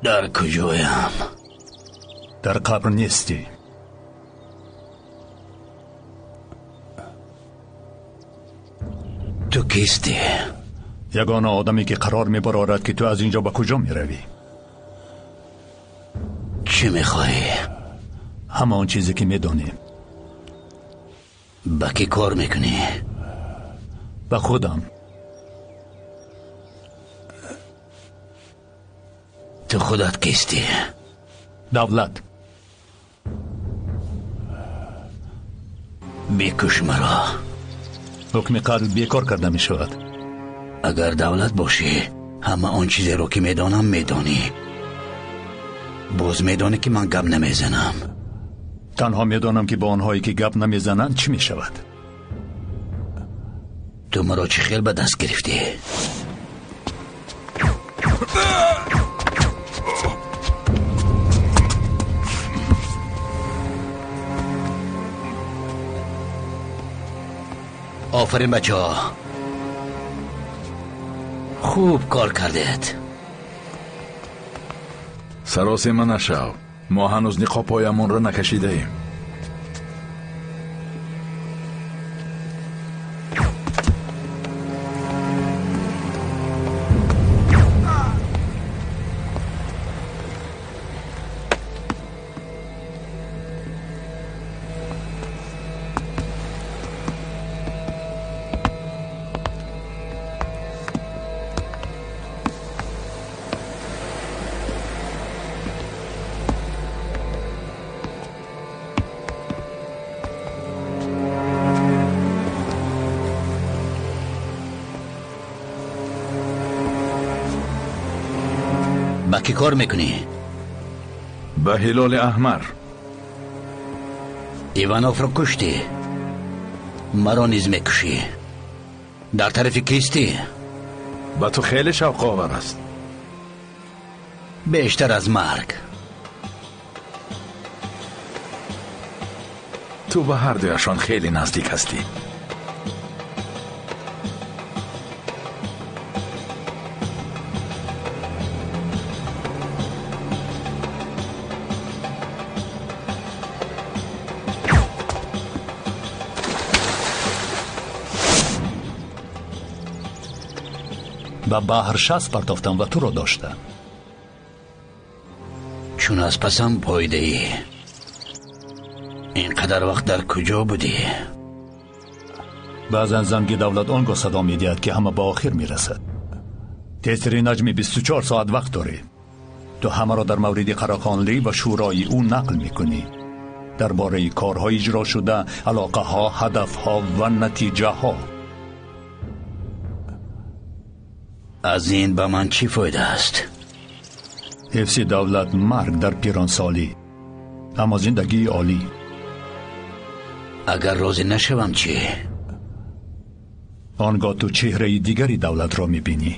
Дар куҷоям? Дар қабр нестӣ. Ту кистӣ? Ягона одаме ки қарор мебарорад, ки ту аз ин ҷо ба куҷо меравӣ. Чӣ мехоҳӣ? Ҳама он чизе ки медонӣ. Ба кӣ кор мекунӣ? Ба худам. Ту худат кистӣ? Давлат. Бикуш маро. Ҳукми қатл бекор карда мешавад. Агар давлат бошӣ, ҳама он чизеро ки медонам медонӣ. Боз медонӣ, ки ман гап намезанам. Танҳо медонам, ки бо онҳое ки гап намезананд, чӣ мешавад. Ту маро чӣ хел ба даст гирифтӣ? Офарин, бачаҳо, хуб кор кардед. Саросема нашав, мо ҳанӯз ниқобҳоямонро накашидаем. Ба кӣ кор мекунӣ? Ба Ҳилоли Аҳмар. Ивановро куштӣ, маро низ мекушӣ. Дар тарафи кистӣ? Ба ту хеле шавқовар аст. Бештар аз марг. Ту ба ҳар дуяшон хеле наздик ҳастӣ. Ба баҳр шаст партофтам ва туро дошта. Чун аз пасам пойдаӣ, ин қадар вақт дар куҷо будӣ? Баъзан занги давлат он гоҳ садо медиҳад, ки ҳама ба охир мерасад. Тезтари наҷми 24 соат вақт дорӣ. Ту ҳамаро дар мавриди Қарахонлӣ ва шӯрои ӯ нақл мекунӣ. Дар бораи корҳои иҷрошуда, алоқаҳо, ҳадафҳо ва натиҷаҳо. Аз ин ба ман чӣ фоида аст? Ҳифзи давлат, марг дар пиронсолӣ, аммо зиндагии олӣ. Агар розӣ нашавам чӣ? Он гоҳ ту чеҳраи дигари давлатро мебинӣ.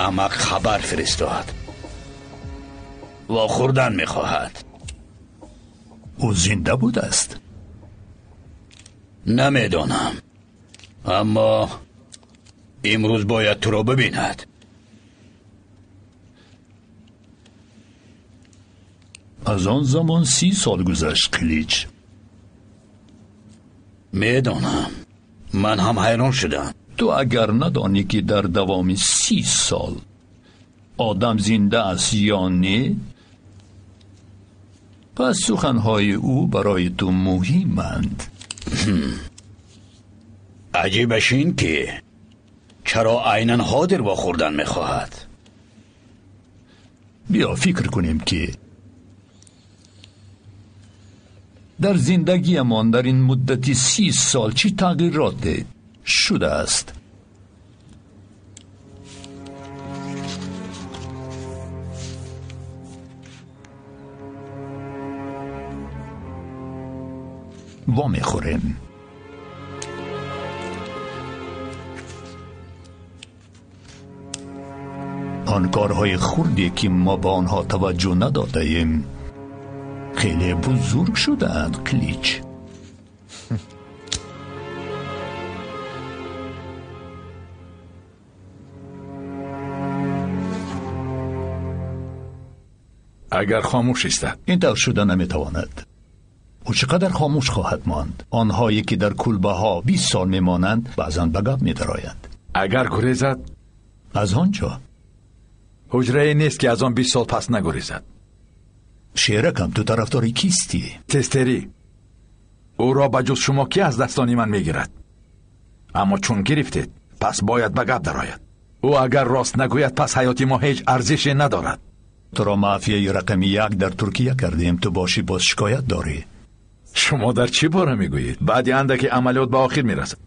Аҳмақ хабар фиристод. Вохӯрдан мехоҳад. Ӯ зинда будааст? Намедонам, аммо имрӯз бояд туро бибинад. Аз он замон 30 сол гузашт, Қилич. Медонам, ман ҳам ҳайрон шудам. Ту агар надонӣ, ки дар давоми 30 сол одам зинда аст ё не, пас суханҳои ӯ барои ту муҳиманд. Аҷибаш ин ки чаро айнан ҳозир вохӯрдан мехоҳад? Биё фикр кунем, ки дар зиндагиамон дар ин муддати 30 сол чӣ тағйироте шудааст. Во мехӯрем. Он корҳои хурде, ки мо ба онҳо таваҷҷӯҳ надодаем, хеле бузург шудаанд, Қилич. Агар хомӯш истад. Ин тавр шуда наметавонад. Ӯ чӣ қадар хомӯш хоҳад монд? Онҳое, ки дар кулбаҳо 20 сол мемонанд, баъзан ба гап медароянд. Агар гурезад? Аз он ҷо ҳуҷрае нест, ки аз он 20 сол пас нагурезад. Шеракам, ту тарафдори кистӣ? Тестерӣ. Ӯро ба ҷуз шумо кӣ аз дастони ман мегирад? Аммо чун гирифтед, пас бояд ба гап дарояд. Ӯ агар рост нагӯяд, пас ҳаёти мо ҳеҷ арзише надорад. Туро мафияи рақами 1 дар Туркия кардем, ту бошӣ боз шикоят дорӣ. Шумо дар чӣ бора мегӯед? Баъди андаке амалиёт ба охир мерасад.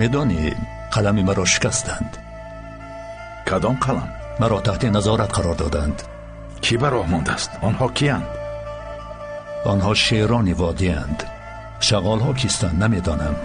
Медонӣ, қалами маро шикастанд. Кадом қалам? Маро таҳти назорат қарор доданд. Кӣ ба роҳ мондааст? Онҳо киянд? Онҳо шерони водиянд. Шағолҳо кистанд, намедонам.